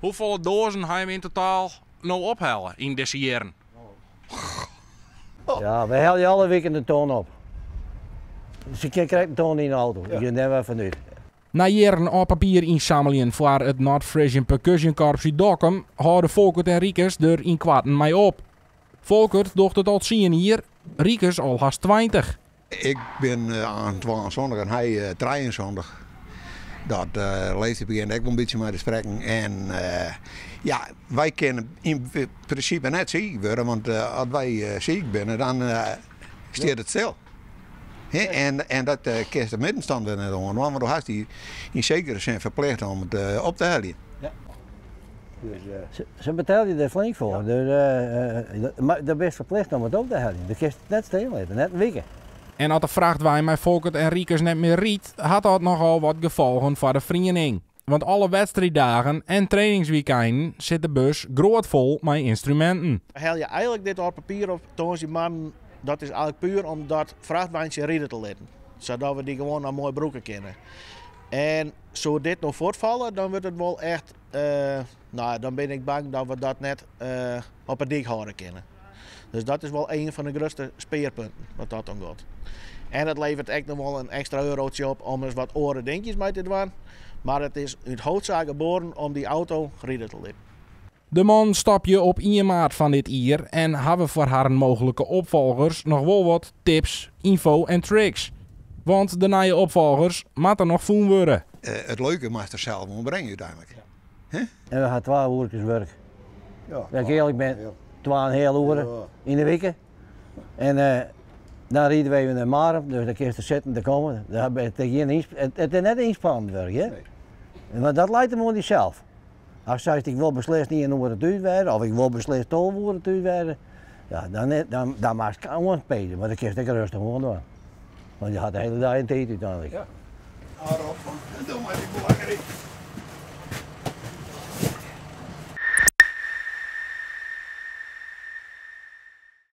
Hoefolle doazen ha jim yn totaal no ophelle yn dizze jierren? Ja, we helje alle wiken in ton op. Se kin krekt in ton yn de auto. Ik gean dêr wer fanút. Nei jierren âld papier ynsammeljen foar it North Frisian Percussion Corps út Dokkum hâlde Folkert en Rikus der ynkoarten mei op. Folkert docht it al tsien jier, Rikus al hast 20. Ik bin 72 en hy 73. Dat leeftiid begjint ek wol in bytsje mei te sprekken. En ja, wy kinne yn prinsipe net siik wurde, want as wy siik binne, dan stiet it stil. En dat kinst de middenstand wer net oan, want do hast dy yn sekere sin ferplichte om it op te heljen. Se betelje der flink foar, dus mar do bist ferplichte om it op te heljen. Do kinst it net stean litte, net in wike. En as de frachtwein mei Folkert en Rikus net mear rydt, hat dat nochal wat gefolgen foar de feriening. Want alle wedstriiddagen en trainingswykeinen sit de bus groatfol mei ynstruminten. We helje eigenlik dit âld papier op tongersdeitemoarn. Dat is eigenlik puer om dat frachtweintsje ride te litten, sadat we dy gewoan noch moai brûke kinne. En soe dit no fuortfalle, dan wurdt it wol echt, no, dan bin ik bang dat we dat net op 'e dyk hâlde kinne. Dus dat is wol ien fan de grutste spearpunten wat dat oangiet. En it leveret ek noch wol in ekstra eurootsje op om ris wat oare dinkjes mei te dwaan. Mar it is út hoofdzaak geboren om dy auto ride te litten. De mannen stapje op ien maart fan dit jier en hawwe foar harren mooglike opfolgers noch wol wat tips, ynfo en tricks. Want de nije opfolgers moatte noch fûn wurde. It leuke moatst der sels oan bringe úteinlik. En we ha twa oerkes wurk. As ik earlik bin, 2,5 oere yn de wike. En dan ride we even nei Marum, dus dan kinst der sitten te kommen. It is net ynspannend wurk, hear. Want dat leit him oan dysels. Ast seist ik wol beslist ien oere thús wêze of ik wol beslist 12 oere thús wêze, ja, dan, dan, dan moatst oanspelen, mar dan kinst ek rêstich oan dwaan. Want je ha de hiele dei in tiid úteinlik. Ja. Hâld op, want dan moat ik belangryk.